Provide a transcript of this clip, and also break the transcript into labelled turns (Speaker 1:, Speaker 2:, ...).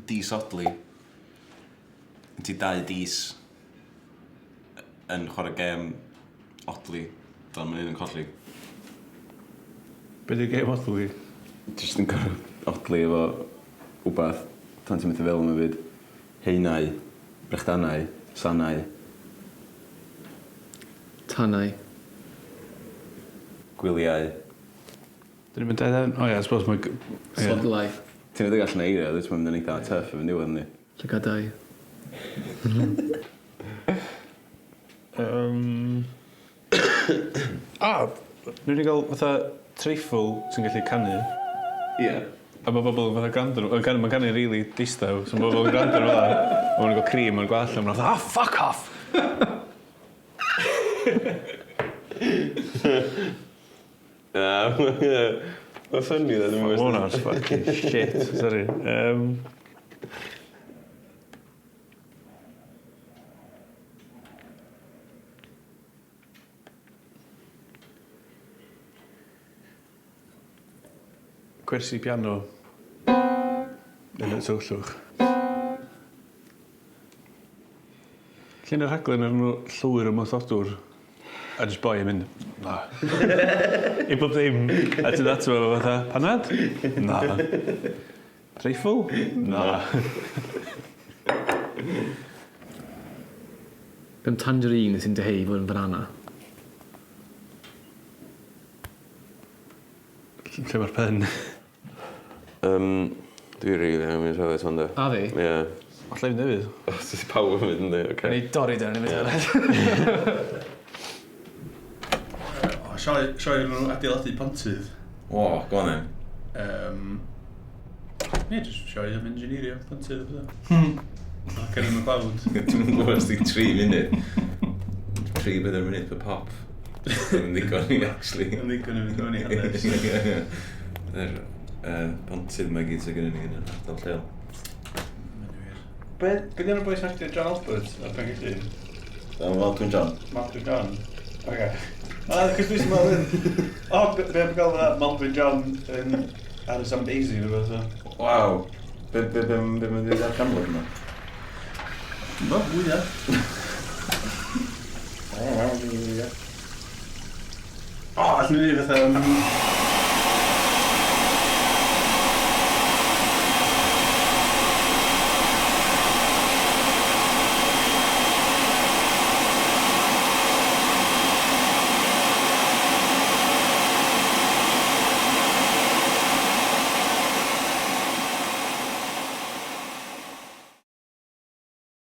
Speaker 1: Disodli. Ti dau dis yn chwarae gêm odli tan ma' un yn colli.
Speaker 2: Be 'di gêm odli?
Speaker 1: Jyst yn gor'o' odli efo wbath tan ti methu feddwl 'im byd. Haenau, brechdanau, sanau.
Speaker 3: Tanau.
Speaker 1: Gwyliau.
Speaker 2: Dyn ni'n mynd dead end? O ia, I suppose mae... Ie.
Speaker 3: Sodlau.
Speaker 1: Ti'n rhedeg allan o eiriau dwyt, mae'n mynd yn eitha tough erbyn diwedd yndi?
Speaker 3: Llygadau.
Speaker 2: Yym. A! Dwi 'di ga'l fatha treiffl sy'n gallu canu.
Speaker 1: Ie.
Speaker 2: A ma' bobol yn fatha gwrando arno fo yn canu ma'n canu rili distaw so ma' bobol yn gwrando arno fo a ma' nw'n ga'l cream ar gwallt a ma' nw fatha oh fuck off!
Speaker 1: Na Mae'n funny ddo dwi'm yn
Speaker 2: Ma' hwnna'n fucking shit sori yym. Gwersi piano yn y tywyllwch. Llun y rhaglen o'r enw Llwyr Ymwrthodwr a jyst boi yn mynd na. I bob dim a ti'n ato fo fatha panad? Na. Treiffl? Na.
Speaker 3: Be am tangerine sy'n dyheu i fod yn fanana?
Speaker 2: Lle mae'r pen?
Speaker 1: Yym dwi rili angen mynd i'r toilet 'wan 'de.
Speaker 3: A fi?
Speaker 1: Ie.
Speaker 2: Alla i fynd efyd.
Speaker 1: O ti pawb yn mynd yndi ocê.
Speaker 3: Newn ni dorri dy yn y toilet.
Speaker 2: O sioe sioe o'r enw adeiladu pontydd.
Speaker 1: O go on then.
Speaker 2: Yym ie jyst sioe am engineerio pontydd a petha. Hmm. Ac yn y cloud.
Speaker 1: Dwi'm yn gwybod os 'di 3 munud. 3 pedair munud per pop. Ddim yn ddigon i actually...
Speaker 2: Yn ddigon i fynd mewn i hanes.
Speaker 1: Yr yy pontydd 'ma i gyd sy gynnon ni yn yr ardal lleol.
Speaker 2: Mae'n wir. Be, be di enw'r boi sy'n actio John Albert ar Pengelli?
Speaker 1: Malcolm John.
Speaker 2: Malcolm John. Oce. Ah, cos dwi'n meddwl... O, be, be am gael fyna Malcolm John yn ar y Zambezi neu beth o?
Speaker 1: Waw. Be, be, be, be mae'n dweud ar canfod yma?
Speaker 2: Dwi'n meddwl, fwyaf. O, waw, dwi'n fwyaf. O, allwn ni wneud fatha...